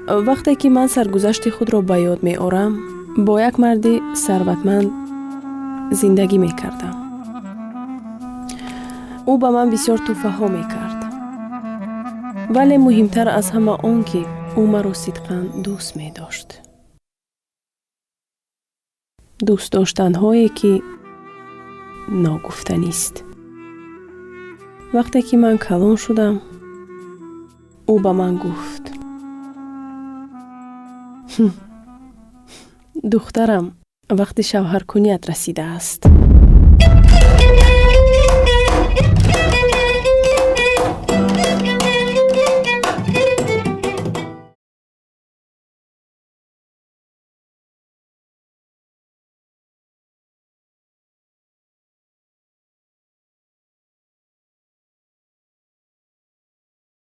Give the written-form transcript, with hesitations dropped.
Вақте ки ман саргузашти худро ба ёд меорам, бо як марди сарватманд зиндагӣ мекардам. Ӯ ба ман бисёр тӯҳфаҳо мекард, вале муҳимтар аз ҳама он, ки ӯ маро сидқан дӯст медошт, дӯстдоштанҳое, ки ногуфтанист. Вақте ки ман калон шудам, ӯ ба ман гуфт: «Духтарам, вақти шавҳаркуният расидааст».